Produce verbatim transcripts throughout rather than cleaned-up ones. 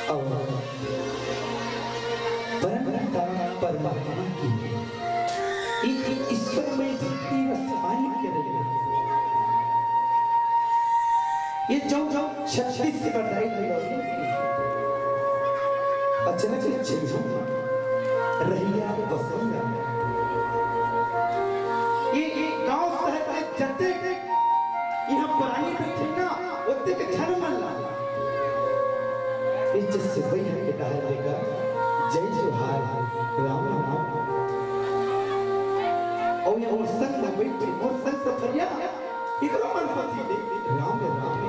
अउ परम पिता परमात्मा की, इ-, इ-, ईश्वर में जितनी रसपान के रहे, ये जो, जो छत्तीस से बताई गई, अचानक से छिन रहिया बसैया। ये, ये गांव शहर के जते इहाँ परानी बइठे ना, ओते के झन मन ला। इज्जत से बइठ के डहर लेगा, जय जोहार, राम राम। अउ ये मोर संग में बइठे, मोर संग सफरिया, इकरो मन पति ले, राम राम,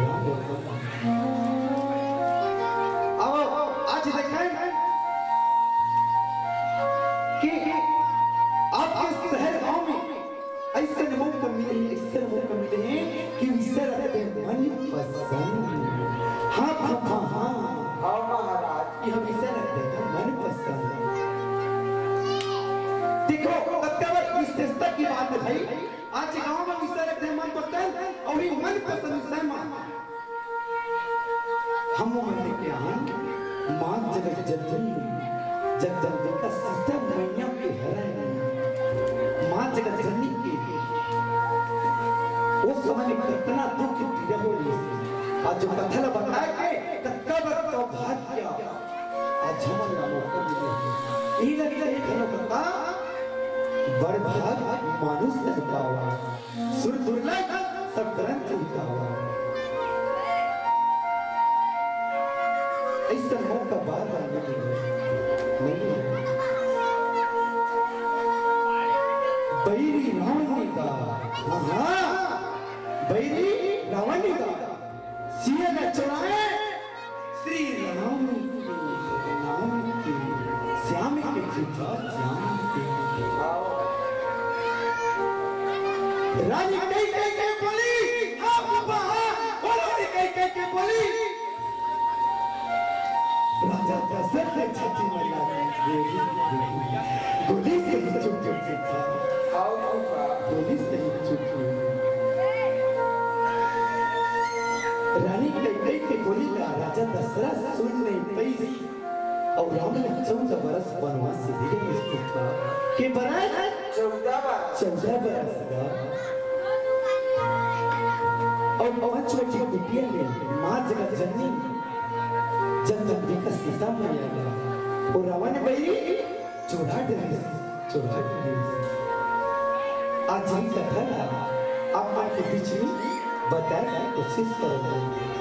राम राम। अउ आज देखें कि आपके शहर गांव में अइसन मौका मिले हे, अइसन मौका मिले हे कि इसे रख दे मनपसंद। हाँ, फूफा, हाँ। हाँ, महाराज। कि हम इसे रख दे मनपसंद। देखो, कतका विशेषता की बात हे भाई। आज गांव में इसे रख दे मनपसंद, अउ ये मनपसंद इसे मा हमू मन लेके आहन माँ जगत जननी जगदम्बिका सीता मैया के हरण। माँ जगत जननी के ओ समय में कतना दुख पीड़ा हो रहिस हे। आज जो कथा ला बताए के कतका बड़ सौभाग्य आज हमन ला मौका मिले हे। ई लगता हे घलो कथा बड़ भाग मानुष तन पावा। सुर दुर्लभ सब ग्रंथ ही पावा। अइसन मौका बार बार नहीं मिले, नहीं मिले। बैरी रावण ने कहा, हाँ, हाँ, बैरी रावण ने कहा, सिया न चुराए, श्री राम के नाम के, श्याम के कृपा श्याम के। रानी कई कई के बोली, हाँ फूफा हाँ, ओ रानी कई कई के बोली। राजा दशरथ के छाती में लागी गोली, गोली, गोली से ही चुप चुप चुप था। आओ फूफा। गोली से ही चुप चुप। रानी कई कई के बोली ला राजा दशरथ सुन नहीं पइस। अउ राम ला चौदह बरस बनवास दे दे इसको था। के बरस? चौदह बरस। चौदह बरस गा। अउ पांच बजे बिटिया ले माँ जगत जननी जगदम्बिका सीता मैया ला। अउ रावण बई चुरा डरिस, चुरा डरिस। आज ये कथा ला आप मन के बीच में बताए के कोशिश करों।